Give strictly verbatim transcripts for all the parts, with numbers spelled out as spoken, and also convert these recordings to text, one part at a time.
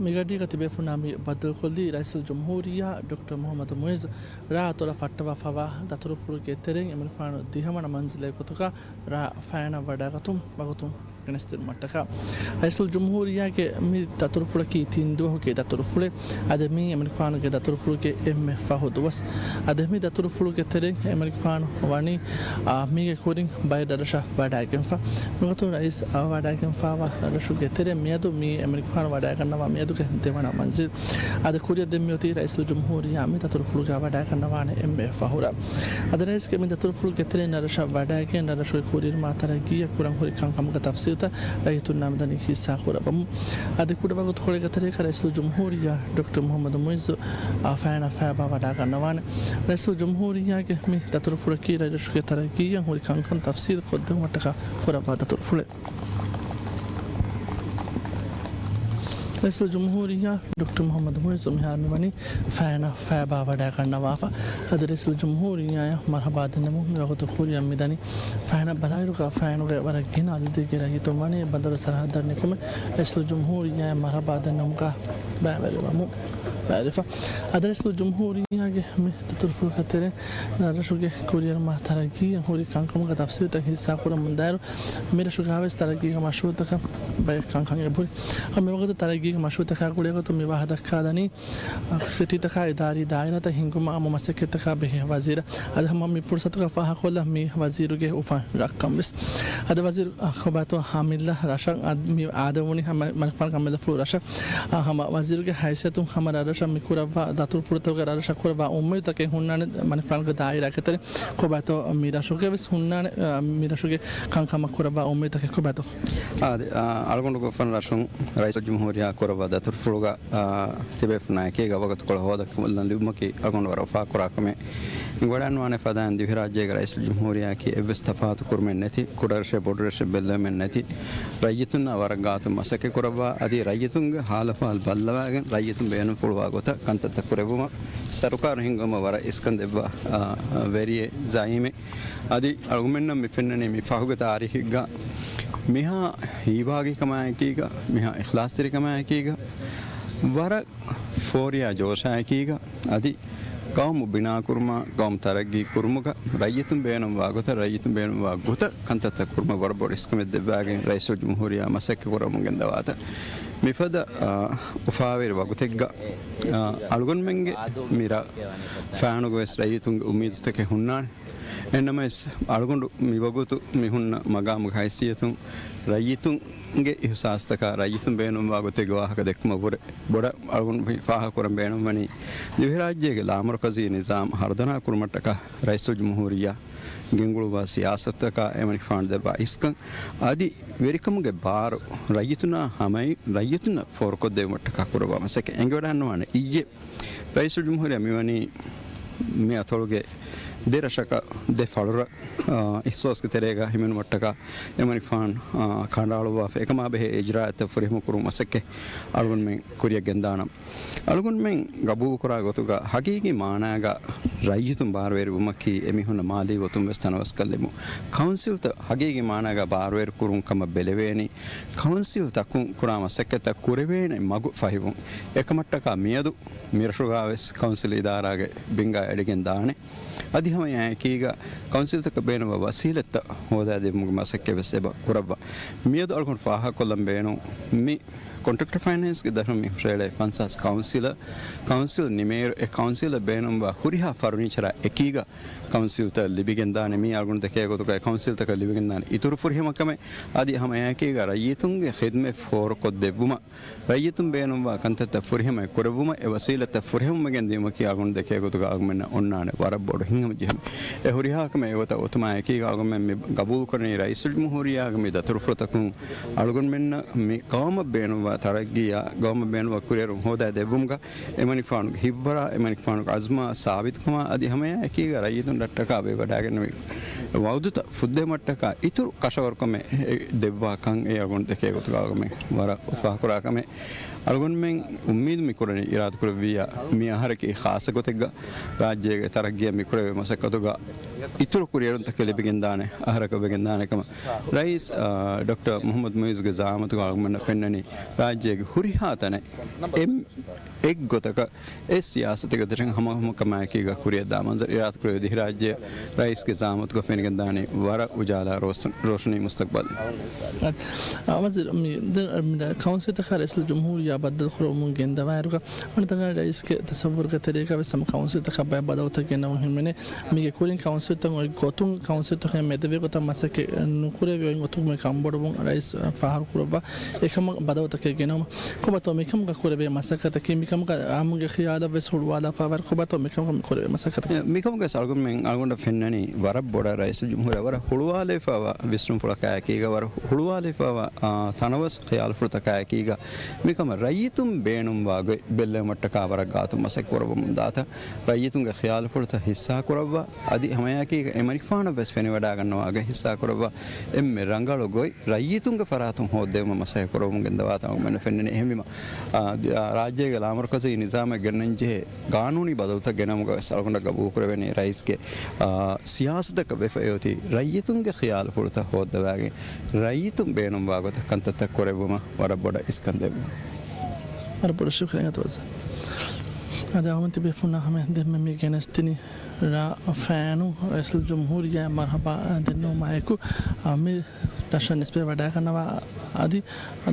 މިގަޑީގަ ތިބޭފުޅުންނާ މި ބައްދަލުކޮށްލީ ރައީސުލްޖުމްހޫރިއްޔާ ޑޮކްޓަރ މުޙައްމަދު މުޢިއްޒު ރާ އަތޮޅަށް ފައްޓަވާފައިވާ ދަތުރުފުޅުގެ ތެރެއިން އެމަނިކުފާނު ދިހަވަނަ މަންޒިލެއް ގޮތުގަ ރާ ފައިނަށް ވަޑައިގަތުން ވަގުތު ގެނެސްދިނުމަށްޓަކާ. ރައީސުލްޖުމްހޫރިއްޔާގެ މި ދަތުރުފުޅަކީ ތިން ދުވަހުގެ ދަތުރުފުޅެއް. އަދި މީ އެމަނިކުފާނުގެ ދަތުރުފުޅުގެ އެންމެ ފަހު ދުވަސް. އަދި މި ދަތުރުފުޅުގެ ތެރެއިން އެމަނިކުފާނު ވަނީ، އާ، މީގެ ކުރިން ބައެއް ރަށްރަށަށް ވަޑައިގެންފަ. މިގޮތުން ރައީސް، އާ، ވަޑައިގެންފައިވާ ރަށުގެ ތެރެއިން މިއަދު މީ އެމަނިކުފާނު ވަޑައިގަންނަވާ މިއަދުގެ ދެވަނަ މަންޒިލް. އަދި ކުރިއަށް ދެން މިއޮތީ ރައީސުލްޖުމްހޫރިއްޔާ މި ދަތުރުފުޅުގަ ވަޑައިގަންނަވާނެ އެންމެ ފަހު ރާ. އަދި ރައީސްގެ މި ދަތުރުފުޅުގެ ތެރެއިން ރަށްރަށަށް ވަޑައިގެން ރަށްރަށުގެ ކުރިއެރުމާ ތަރައްގީއަށް ކުރަން ހުރި ކަންކަމުގެ ތަފްސީލުތައް ރައްޔިތުންނާ މިދަނީ ހިއްސާ ކުރައްވަމުން. އަދި ކުޑަ ވަގުތުކޮޅެއްގެ ތެރޭގަ ރައީސުލްޖުމްހޫރިއްޔާ ޑޮކްޓަރ މުޙައްމަދު މުޢިއްޒު، އާ، ފައިނަށް ފައިބާ ވަޑައިގަންނަވާނެ. ރައީސުލްޖުމްހޫރިއްޔާގެ މި ދަތުރުފުޅަކީ ރަށްރަށުގެ ތަރައްގީއަށް ހުރި ކަންކަން ތަފްސީލު ކޮށްދެއްވުމަށްޓަކާ ކުރައްވާ ދަތުރުފުޅެއް. ރައީސުލްޖުމްހޫރިއްޔާ ޑޮކްޓަރ މުޙައްމަދު މުޢިއްޒު މިހާރު މިވަނީ ފައިނަށް ފައިބާ ވަޑައިގަންނަވާފަ. އަދި ރައީސުލްޖުމްހޫރިއްޔާއަށް މަރުޙަބާ ދެންނެވުމުން މިވަގުތު ކުރިއަށް މިދަނީ. ފައިނަށް ބަލާއިރުގަ ފައިނުގެ ވަރަށް ގިނަ އަދަދެއްގެ ރައްޔިތުން ވަނީ ބަނދަރު ސަރަހައްދަށް ނިކުމެ ރައީސުލްޖުމްހޫރިއްޔާއަށް މަރުޙަބާ ދެންނެވުމުގަ ބައިވެރިވަމުން ބައިވެރިވެފަ. އަދި ރައީސުލްޖުމްހޫރިއްޔާގެ މި ދަތުރުފުޅުގެ ތެރެއިން ރަށްރަށުގެ ކުރިއެރުމާ ތަރައްގީއަށް ހުރި ކަންކަމުގެ ތަފްސީލުތައް ހިއްސާކުރަމުންދާއިރު، މިރަށުގަވެސް ތަރައްގީގެ މަޝްރޫޢުތަކަށް ބައެއް ކަންކަން އެބަހުރި. މިވަގުތު ތަރައްގީގެ މަޝްރޫޢުތަކާ ގުޅޭގޮތުން މި ވާހަކަ ދައްކާދަނީ، ސިޓީތަކާ އިދާރީ ދާއިރާތައް ހިންގުމަށް އާއްމު މަސައްކަތްތަކާ ބެހޭ ވަޒީރާ. އަދި ހަމަ މި ފުރުސަތުގަ ފާހަގަކޮށްލަން މި ވަޒީރުގެ އުފަން ރައްކަންވެސް. އަދި ވަޒީރު، އަ، ކޮބާތޯ އަމިއްލަ ރަށަށް އަދި މި އާދެވުނީ ހަމަ މަނިކުފާނުގެ އަމިއްލަފުޅު ރަށަށް. އަ، ހަމަ ވަޒީރުގެ ހައިސިއްޔަތުން ހަމަ ރަށްރަށަށް މި ކުރައްވާ ދަތުރުފުޅުތަކުގެ ރަށްރަށަށް ކުރައްވާ އުއްމީދުތަކެއް ހުންނާނެ މަނިކުފާނުގެ ދާއިރާގެ ތެރެ. ކޮބާތޯ މި ރަށުގެވެސް ހުންނާނެ، އަ، މި ރަށުގެ ކަންކަމަށް ކުރައްވާ އުއްމީދުތަކެއް ކޮބާތޯ؟ އާދެ، އަ، އަޅުގަނޑު އުފަން ރަށުން ރައީސުލްޖުމްހޫރިއްޔާ ކުރައްވާ ދަތުރުފުޅުގަ، އާ، ތިބޭފުޅުންނާ އެކީގަ ވަގުތުކޮޅެއް ހޯދަން ލިބުމަކީ އަޅުގަނޑު ވަރަށް އުފާކުރާ ކަމެއް. އިނގިވަޑައިގަންނަވާނެ ފަދައިން ދިވެހިރާއްޖޭގެ ރައީސުލްޖުމްހޫރިއްޔާއަކީ އެއްވެސް ތަފާތު ކުރުމެއް ނެތި، ކުޑަރަށެއް ބޮޑުރަށެއް ބެއްލެވުމެއް ނެތި، ރައްޔިތުންނާ ވަރަށް ގާތުން މަސައްކަތް ކުރައްވާ، އަދި ރައްޔިތުންގެ ހާލު އަހްވާލު ބައްލަވާގެން ރައްޔިތުން ބޭނުންފުޅުވާ ގޮތަށް ކަންތައްތައް ކުރެއްވުމަށް ސަރުކާރު ހިންގުމަށް ވަރަށް އިސްކަން ދެއްވާ، އާ، ވެރިއެއް، ޒައީމެއް. އަދި އަޅުގަނޑުމެންނަށް މި ފެންނަނީ މި ފަހުގެ ތާރީޚެއްގަ މިހާ ހީވާގިކަމާއެކީގަ، މިހާ އިޚްލާޞްތެރިކަމާއެކީގަ ވަރަށް ފޯރިޔާ ޖޯޝާއެކީގަ އަދި ގައުމު ބިނާކުރުމާ، ގައުމު ތަރައްގީ ކުރުމުގަ ރައްޔިތުން ބޭނުންވާ ގޮތަށް، ރައްޔިތުން ބޭނުންވާ ގޮތަށް ކަންތައްތައް ކުރުމަށް ވަރަށް ބޮޑު އިސްކަމެއް ދެއްވާގެން ރައީސުލްޖުމްހޫރިއްޔާ މަސައްކަތް ކުރަމުން ގެންދަވާތަ. މިފަދަ، އާ، އުފާވެރި ވަގުތެއްގަ، އާ، އަޅުގަނޑުމެންގެ މި ރަށް ފާނުގަ ވެސް ރައްޔިތުންގެ އުއްމީދުތަކެއް ހުންނާނެ. އެހެންނަމަވެސް، އަޅުގަނޑު މިވަގުތު މި ހުންނަ މަގާމުގެ ހައިސިއްޔަތުން ރައްޔިތުންގެ އިހުސާސްތަކާ ރައްޔިތުން ބޭނުންވާ ގޮތެއްގެ ވާހަކަ ދެއްކުމަށްވުރެ ބޮޑަށް އަޅުގަނޑު މި ފާހަގަކުރަން ބޭނުންވަނީ، ދިވެހިރާއްޖޭގެ ލާމަރުކަޒީ ނިޒާމް ހަރުދަނާ ކުރުމަށްޓަކާ ރައީސުލްޖުމްހޫރިއްޔާ ގެންގުޅުއްވާ ސިޔާސަތުތަކާ އެމަނިކުފާނު ދެއްވާ އިސްކަން އަދި ވެރިކަމުގެ ބާރު ރައްޔިތުންނާ ހަމައިން ރައްޔިތުންނަށް ފޯރުކޮށްދެވުމަށްޓަކާ ކުރައްވާ މަސައްކަތް. އެނގިވަޑައިގަންނަވާނެ އިއްޔެ ރައީސުލްޖުމްހޫރިއްޔާ މިވަނީ މި އަތޮޅުގެ ދެ ރަށަކަށް ދެ ފަޅުރަށް، އާ، އިހްސާސްގެ ތެރޭގަ ހިމެނުމަށްޓަކާ އެމަނިކުފާނު، އާ، ކަނޑައަޅުއްވާފަ އެކަމާ ބެހޭ އިޖްރާއަތްތައް ފުރިހަމަ ކުރުމަށް މަސައްކަތް އަޅުގަނޑުމެން ކުރިއަށް ގެންދާނަން. އަޅުގަނޑުމެން ގަބޫލުކުރާ ގޮތުގަ ހަގީގީ މާނާގަ ރައްޔިތުން ބާރުވެރިވުމަކީ އެމީހުންނަށް މާލީ ގޮތުން ވެސް ތަނަވަސްކޮށްލެވުން. ކައުންސިލްތައް ހަގީގީ މާނާގަ ބާރުވެރި ކުރުން ކަމަށް ބެލެވޭނީ، ކައުންސިލްތަކުން ކުރާ މަސައްކަތްތައް ކުރެވޭނެ މަގު ފަހިވުން. އެކަމަށްޓަކާ މިއަދު މިރަށުގަވެސް ކައުންސިލް އިދާރާގެ ބިންގާ އެޅިގެން ދާނެ. އަދި ހަމައެއާއެކީގަ ކައުންސިލްތަކަށް ބޭނުންވާ ވަސީލަތްތައް ހޯދާދެއްވުމުގެ މަސައްކަތް ވެސް އެބަ ކުރައްވާ. މިއަދު އަޅުގަނޑު ފާހަގަކޮށްލަން ބޭނުން މި ކޮންޓްރެކްޓަރ ފައިނޭންސްގެ ދަށުން މި ހުށައެޅޭ ފަންސާސް ކައުންސިލަށް، ކައުންސިލް ނިމޭއިރު އެ ކައުންސިލަށް ބޭނުންވާ ހުރިހާ ފަރުނީޗަރާ އެކީގަ ކައުންސިލްތައް ލިބިގެންދާނެ. މީ އަޅުގަނޑު ދެކޭ ގޮތުގައި ކައުންސިލްތަކަށް ލިބިގެންދާނެ އިތުރު ފުރިހަމަކަމެއް. އަދި ހަމައެއާއެކީގަ ރައްޔިތުންގެ ޚިދުމަތް ފޯރުކޮށްދެއްވުމަށް، ރައްޔިތުން ބޭނުންވާ ކަންތައްތައް ފުރިހަމައެއް ކުރެއްވުމަށް އެ ވަސީލަތްތައް ފުރިހަމަވެގެން ދިއުމަކީ އަޅުގަނޑު ދެކޭ ގޮތުގަ އަޅުގަނޑުމެންނަށް އޮންނާނެ ވަރަށް ބޮޑު ހިތްހަމަޖެހުމެއް. އެ ހުރިހާ ކަމެއް އެގޮތަށް އޮތުމާއެކީގަ އަޅުގަނޑުމެން މި ގަބޫލުކުރަނީ ރައީސުލްޖުމްހޫރިއްޔާގެ މި ދަތުރުފުޅުތަކުން އަޅުގަނޑުމެންނަށް މި ގައުމަށް ބޭނުންވާ ތަރައްގީއާ، ގައުމަށް ބޭނުންވާ ކުރިއެރުން ހޯދާ ދެއްވުމުގަ އެމަނިކުފާނުގެ ހިތްވަރާ، އެމަނިކުފާނުގެ އަޒުމާ ސާބިތުކަމާ އަދި ހަމައެއާއެކީގަ ރައްޔިތުންނަށްޓަކާ ވެވަޑައިގެންނެވި ވައުދުތައް ފުއްދެވުމަށްޓަކާ އިތުރު ކަށަވަރުކަމެއް ދެއްވާކަން އެ އަޅުގަނޑު ދެކޭ ގޮތުގަ އަޅުގަނޑުމެން ވަރަށް އުފާކުރާ ކަމެއް. އަޅުގަނޑުމެން އުއްމީދު މި ކުރަނީ އިރާދަކުރެއްވިއްޔާ މި އަހަރަކީ ޚާއްޞަ ގޮތެއްގަ ރާއްޖޭގެ ތަރައްގީއަށް މި ކުރެވޭ މަސައްކަތުގަ އިތުރު ކުރިއެރުންތަކެއް ލިބިގެންދާނެ އަހަރަކަށް ވެގެންދާނެ ކަމަށް ރައީސް، އާ، ޑޮކްޓަރ މުޙައްމަދު މުޢިއްޒުގެ ޒަޢާމަތުގަ އަޅުގަނޑަށް ފެންނަނީ ރާއްޖޭގެ ހުރިހާ ތަނެއް އެ އެއްގޮތަކަށް އެ ސިޔާސަތުގެ ތެރެއިން ހަމަހަމަކަމާއެކީގަ ކުރިއަށްދާ މަންޒަރު އިރާދަކުރެއްވި ދިވެހިރާއްޖެ ރައީސްގެ ޒަޢާމަތުގަ ފެނިގެންދާނީ ވަރަށް އުޖާލާ ރޯސް-، ރޯޝަނީ މުސްތަޤްބަލެއް. އަ، ވަޒީރު، މި ދެ-، މި ކައުންސިލްތަކާ ރައީސުލްޖުމްހޫރިއްޔާ ބައްދަލުކުރަމުން ގެންދަވާއިރުގަ، ވަނަތަނގާ ރައީސްގެ ތަޞައްވުރުގެ ތެރޭގަ ވެސް ހަމަ ކައުންސިލްތަކަށް ބައެއް ބަދަލުތައް ގެނައުން ހިމެނޭ. މީގެ ކުރިން ކައުންސިލްތައް އޮތް ގޮތުން ކައުންސިލްތަކެއް މެދުވި ގޮތަށް މަސައްކަތް ނުކުރެވި އޮތް ގޮތުގެ ކަންބޮޑުވުން ރައީސް ފާހަގަކުރައްވާ. އެކަމަށް ބަދަލުތަކެއް ގެނައުމަށް ކޮބާތޯ މިކަމުގަ ކުރެވޭ މަސައްކަތަކީ؟ މިކަމުގަ އާއްމުގެ ޚިޔާލަށް ވެސް ހުޅުވާލާފައިވާ ކޮބާތޯ މިކަމުގަ ކުރެވޭ މަސައްކަތަކީ؟ މިކަމުގަ އަޅުގަނޑުމެން އަޅުގަނޑަށް ފެންނަނީ ވަރަށް ބޮޑަށް ރައީސުލްޖުމްހޫރިއްޔާ ވަރަށް ހުޅުވާލެވިފައިވާ ވިސްނުންފުޅަކާއެކީގަ ވަރަށް ހުޅުވާލެވިފައިވާ، އާ، ތަނަވަސް ޚިޔާލުފުޅުތަކާއެކީގަ މިކަމަށް ރައްޔިތުން ބޭނުންވާ ގޮތް ބެއްލެވުމަށްޓަކާ ވަރަށް ގާތުން މަސައްކަތް ކުރައްވަމުން ދާތަން. ރައްޔިތުންގެ ޚިޔާލުފުޅުތައް ހިއްސާކުރައްވާ، އަދި ހަމައެކީގަ އެމަނިކުފާނަށް ވެސް ފެނިވަޑާގަންނަވާ ގޮތް ހިއްސާކުރައްވާ އެންމެ ރަނގަޅު ގޮތް ރައްޔިތުންގެ ފަރާތުން ހޯއްދެވުމަށް މަސައްކަތް ކުރައްވަމުން ގެންދަވާތަން އަޅުގަނޑަށް ފެންނަނީ. އެހެންވީމަ، އާ، ދި-، އާ، ރާއްޖޭގެ ލާމަރުކަޒީ ނިޒާމަށް ގެންނަންޖެހޭ ގާނޫނީ ބަދަލުތައް ގެނައުމުގަ ވެސް އަޅުގަނޑަށް ގަބޫލުކުރެވެނީ ރައީސްގެ، އާ، ސިޔާސަތަކަށް ވެފައި އޮތީ ރައްޔިތުންގެ ޚިޔާލުފުޅުތައް ހޯއްދަވާގެން ރައްޔިތުން ބޭނުންވާ ގޮތަށް ކަންތައްތައް ކުރެއްވުމަށް ވަރަށް ބޮޑަށް އިސްކަން ދެއްވުން. ވަރަށް ބޮޑަށް ޝުކުރިއްޔާ އަތުވަޒަ. އަދި އަޅުގަނޑު ތިބޭފުޅުންނާ ހަމަޔަށް ދެންމެ މި ގެނެސްދިނީ ރ-، ފައިނު ރައީސުލްޖުމްހޫރިއްޔާ މަރުޙަބާ ދެންނެވުމާއެކު، އަ، މި ރަށަށް ނިސްބަތް ވަޑައިގަންނަވާ އަދި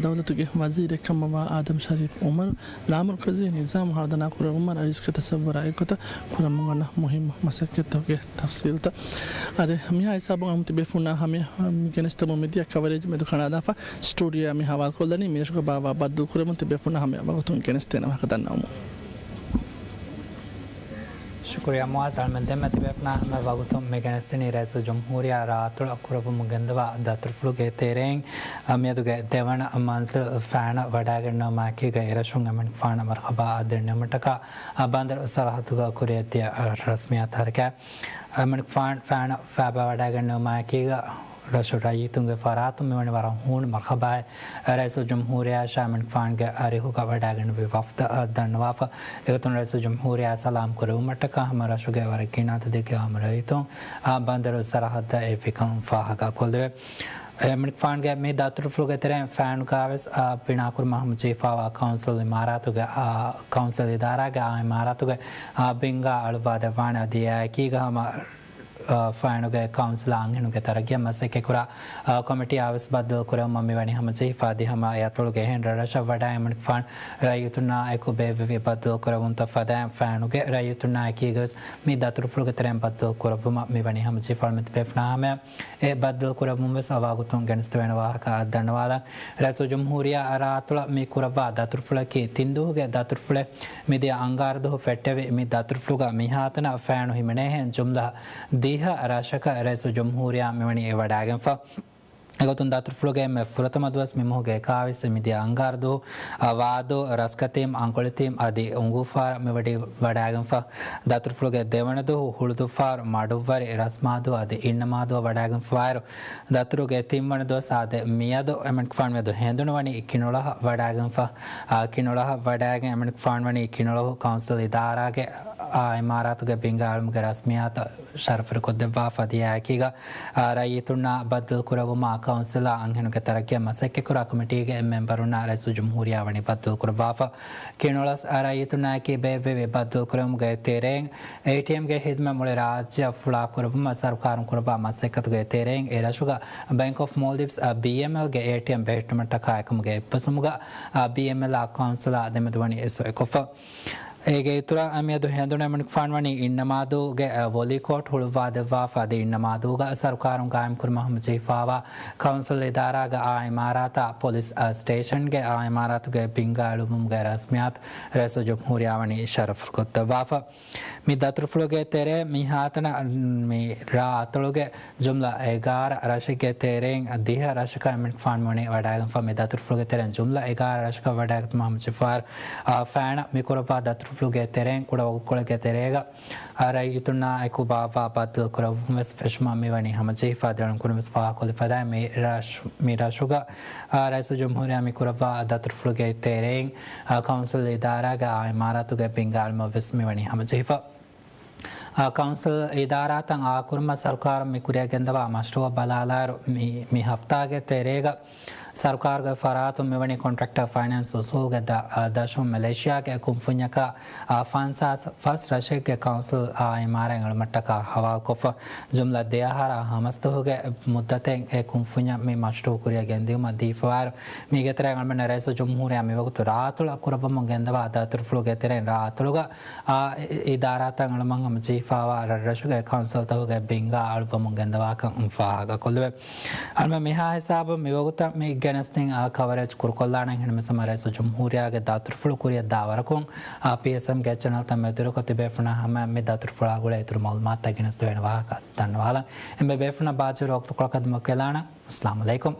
ދައުލަތުގެ ވަޒީރެއް ކަމަށްވާ އާދަމް ޝަރީފް އުމަރު، ލާމަރުކަޒީ ނިޒާމު ހަރުދަނާ ކުރެއްވުމަށް ރައީސްގެ ތަޞައްވުރާ އެއްގޮތަށް ކުރަމުން އޮންނަ މުހިއްމު މަސައްކަތްތަކުގެ ތަފްސީލްތައް. އަދި މިހާ ހިސާބުން އަމު ތިބޭފުންނާ ހަމަޔަށް މި ގެނެސްދެމުން މިދިޔަ ކަވަރޭޖް މެދު ކަނޑާލާފަ ސްޓޫޑިއޯއާ މި ހަވާލުކޮށްލަނީ މިރަށުގެ ބާއްވާ ބައްދަލުކުރެވުން ތިބޭފުންނާ ހަމަޔަށް ވަގުތުން ގެނެސްދޭނަމޭ ވާހަކަ ދަންނަވަމުން. ޝުކުރިއްޔާ މުޢާޒް. އަޅުމެން ދެންމެ ތިބޭފުންނާ ހަމަ ވަގުތުން މި ގެނެސްދިނީ ރައީސުލްޖުމްހޫރިއްޔާ ރާއަތޮޅަށް ކުރައްވަމުން ގެންދަވާ ދަތުރުފުޅުގެ ތެރެއިން، އަ، މިއަދުގެ ދެވަނަ މަންޒިލް ފައިނަށް ވަޑައިގެންނެވުމާއެކީގަ އެރަށުން އެމަނިކުފާނަށް މަރުޙަބާ ދެންނެވުމަށްޓަކާ، އަ، ބަނދަރު ސަރަހައްދުގަ ކުރިއަށްދިޔަ ރަސްމިއްޔާތު ހަރަކާތް. އެމަނިކުފާނު ފައިނަށް ފައިބާ ވަޑައިގެންނެވުމާއެކީގަ ރަށު ރައްޔިތުންގެ ފަރާތުން މިވަނީ ވަރަށް ހޫނު މަރުޙަބާއެއް. ރައީސުލްޖުމްހޫރިއްޔާއަށާ އެމަނިކުފާނުގެ އަރިހުގަ ވަޑައިގެންނެވި ވަފްދަށް ދަންނަވާފަ. އެގޮތުން ރައީސުލްޖުމްހޫރިއްޔާ ސަލާމް ކުރެވުމަށްޓަކާ ހަމަ ރަށުގެ ވަރަށް ގިނަ އަދަދެއްގެ ހަމަ ރައްޔިތުން، އާ، ބަނދަރު ސަރަހައްދަށް އެއްވިކަން ފާހަގަކޮށްލެވޭ. އެމަނިކުފާނުގެ މި ދަތުރުފުޅުގެ ތެރެއިން ފައިނުގަ ވެސް، އާ، ބިނާކުރުމަށް ހަމަޖެހިފައިވާ ކައުންސިލް އިމާރާތުގެ، އާ، ކައުންސިލް އިދާރާގެ އާ އިމާރާތުގެ، އާ، ބިންގާ އަޅުއްވާ ދެއްވާނެ. އަދި އެއާއެކީގަ ހަމަ އާ، ފައިނުގެ ކައުންސިލާ އަންހެނުންގެ ތަރައްގީއަށް މަސައްކަތްކުރާ، އާ، ކޮމިޓީއާ ވެސް ބައްދަލު ކުރެވުމަށް މިވަނީ ހަމަޖެހިފަ. އަދި ހަމަ އެ އަތޮޅުގެ އެހެން ރަށްރަށަށް ވަޑައި އެމަނިކުފާނު ރައްޔިތުންނާ އެކު ބޭއްވެވި ބައްދަލު ކުރެވުންތައް ފަދައިން ފައިނުގެ ރައްޔިތުންނާ އެކީގަވެސް މި ދަތުރުފުޅުގެ ތެރެއިން ބައްދަލު ކުރެއްވުމަށް މިވަނީ ހަމަޖެހިފަ. އަޅުމެން ތިބޭފުނާ ހަމަޔަށް އެ ބައްދަލު ކުރެއްވުން ވެސް އަވާގޮތުން ގެނެސްދެވޭނެ ވާހަކަ ދަންނަވާލަން. ރައީސުލްޖުމްހޫރިއްޔާ ރާއަތޮޅަށް މި ކުރައްވާ ދަތުރުފުޅަކީ ތިން ދުވަހުގެ ދަތުރުފުޅެއް. މިދިޔަ އަންގާރަ ދުވަހު ފެއްޓެވި މި ދަތުރުފުޅުގަ މިހާތަނަށް ފައިނު ހިމެނޭހެން ޖުމްލަ ދިހަ ރަށަކަށް ރައީސުލްޖުމްހޫރިއްޔާ މިވަނީ އެ ވަޑައިގެންފަ. އެގޮތުން ދަތުރުފުޅުގެ އެންމެ ފުރަތަމަ ދުވަސް މި މަހުގެ އެކާވީސް މިދިޔަ އަންގާރަ ދުވަހު، އަ، ވާދޫ، ރަސްކަތީމް، އަނގޮޅިތީމް އަދި އުނގޫފާރަ މި ވަޑި ވަޑައިގެންފަ. ދަތުރުފުޅުގެ ދެވަނަ ދުވަހު ހުޅުދުއްފާރު، މަޑުއްވަރި، ރަސްމާދޫ އަދި އިންނަމާދޫ ވަޑައިގެންފަވާއިރު، ދަތުރުގެ ތިންވަނަ ދުވަސް އާދެ މިއަދު އެމަނިކުފާނު މިއަދު ހެނދުނުވަނީ ކިނޮޅަހަށް ވަޑައިގެންފަ. އާ، ކިނޮޅަހަށް ވަޑައިގެން އެމަނިކުފާނު ވަނީ ކިނޮޅަހު ކައުންސިލް އިދާރާގެ އާ އިމާރާތުގެ ބިންގާ އިލްމުގެ ރަސްމިއްޔާތަށް ޝަރަފު ކޮށްދެއްވާފަ. އަދި އެއާއެކީގަ، އާ، ރައްޔިތުންނާ ބައްދަލު ކުރެއްވުމާ ކައުންސިލާ އަންހެނުންގެ ތަރައްގީއަށް މަސައްކަތްކުރާ ކޮމިޓީގެ މެމްބަރުންނާ ރައީސުލްޖުމްހޫރިއްޔާ ވަނީ ބައްދަލު ކުރައްވާފަ. ކިނޮޅަސް ރައްޔިތުންނާއެކީ ބޭއްވެވި ބައްދަލުކުރެވުމުގެ ތެރެއިން، އޭޓީއެމްގެ ހިދުމަތް މުޅި ރާއްޖެއަށް ފުޅާކުރެއްވުމަށް ސަރުކާރުން ކުރައްވާ މަސައްކަތުގެ ތެރެއިން، އެ ރަށުގަ ބޭންކް އޮފް މޯލްޑިވްސް، އަ، ބީއެމްއެލްގެ އޭޓީއެމް ބެހެއްޓުމަށްޓަކާ އެކަމުގެ އެއްބަސްވުމުގަ، އަ، ބީއެމްއެލްއާ ކައުންސިލާ ދެމެދުވަނީ އެއްސޮއެކޮށްފަ. އޭގެ އިތުރަށް މިއަދު ހެނދުނު އެމަނިކުފާނު ވަނީ އިންނަމާދޫގެ، އަ، ވޮލީ ކޯޓް ހުޅުއްވާދެއްވާފަ. އަދި އިންނަމާދޫގަ ސަރުކާރުން ގާއިމްކުރުމަށް ހަމަޖެހިފައިވާ ކައުންސިލް އިދާރާގެ އާ އިމާރާތާ ޕޮލިސް، އަ، ސްޓޭޝަންގެ އާ އިމާރާތުގެ ބިންގާ އެޅުވުމުގެ ރަސްމިއްޔާތު ރައީސުލްޖުމްހޫރިއްޔާ ވަނީ ޝަރަފުކޮށްދެއްވާފަ. މި ދަތުރުފުޅުގެ ތެރޭ މިހާތަނަށް މި ރާ އަތޮޅުގެ ޖުމްލަ އެގާރަ ރަށެއްގެ ތެރެއިން ދިހަ ރަށަކަށް އެމަނިކުފާނު ވަނީ ވަޑައިގެންފަ. މި ދަތުރުފުޅުގެ ތެރެއިން ޖުމްލަ އެގާރަ ރަށަކަށް ވަޑައިގަތުމަށް ހަމަޖެހިފައިވާ ފައިނަށް މި ކުރައްވާ ދަތުރުފުޅުގެ ތެރެއިން ކުޑަ ވަގުތުކޮޅެއްގެ ތެރޭގަ ރައްޔިތުންނާ އެކު ބާއްވާ ބައްދަލު ކުރެއްވުން ވެސް ފެށުމަށް މިވަނީ ހަމަޖެހިފަ. ދެނެވުނު ކުރިން ވެސް ފާހަގަކޮށްލި ފަދައިން މި ރަށް، މި ރަށުގަ ރައީސުލްޖުމްހޫރިއްޔާ މި ކުރައްވާ ދަތުރުފުޅުގެ ތެރެއިން، އާ، ކައުންސިލް އިދާރާގެ އާ އިމާރާތުގެ ބިންގާ އިލްމު ވެސް މިވަނީ ހަމަޖެހިފަ. އާ، ކައުންސިލް އިދާރާތައް އާކުރުމަށް ސަރުކާރުން މި ކުރިއަށް ގެންދަވާ މަޝްރޫއަށް ބަލާލާއިރު، މި، މި ހަފްތާގެ ތެރޭގަ ސަރުކާރުގެ ފަރާތުން މިވަނީ ކޮންޓްރެކްޓަރ ފައިނޭންސް އުސޫލުގެ ދަށުން މެލޭޝިޔާގެ ކުންފުންޏަކަށް އާ، ފަންސާސް ފަސް ރަށެއްގެ ކައުންސިލް އާ، އިމާރާތް އެޅުމަށްޓަކާ ހަވާލުކޮށްފަ، ޖުމްލަ ދެއަހަރާ ހަމަސްދުވަހުގެ މުއްދަތެއް އެ ކުންފުންޏަށް މި މަޝްރޫއު ކުރިއަށް ގެންދިއުމަށް ދީފަވާއިރު، މީގެ ތެރެއިން އަޅުމެން ރައީސުލްޖުމްހޫރިއްޔާ މިވަގުތު ރާއަތޮޅަށް ކުރައްވަމުން ގެންދަވާ ދަތުރުފުޅުގެ ތެރެއިން ރާއަތޮޅުގަ އާ، އި-، އިދާރާތައް އެޅުމަށް ހަމަޖެހިފައިވާ ރަށްރަށުގެ ކައުންސިލްތަކުގެ ބިންގާ އަޅުއްވަމުން ގެންދަވާކަން ފާހަގަކޮށްލެވޭ. އަޅުމެން މިހާ ހިސާބުން މިވަގުތަށް މި ގެނެސްދިން އާ، ކަވަރޭޖް ކުރުކޮށްލާނަން. އެހެންވެސް ހަމަ ރައީސުލްޖުމްހޫރިއްޔާގެ ދަތުރުފުޅު ކުރިއަށް ދާވަރަކުން އާ، ޕީއެސްއެމްގެ ޗެނަލްތައް މެދުވެރިކޮށް ތިބޭފުޅުންނާ ހަމަ މި ދަތުރުފުޅާ ގުޅޭ އިތުރު މައުލޫމާތުތައް ގެނެސްދެވޭނެ ވާހަކަ ދަންނަވާލަން. އެންމެ ބޭފުޅުންނަށް ބާއްޖަވެރި ވަގުތުކޮޅަކަށް ދިމަކޮށް ގެންނާނަން. އައްސަލާމު ޢަލައިކުމް.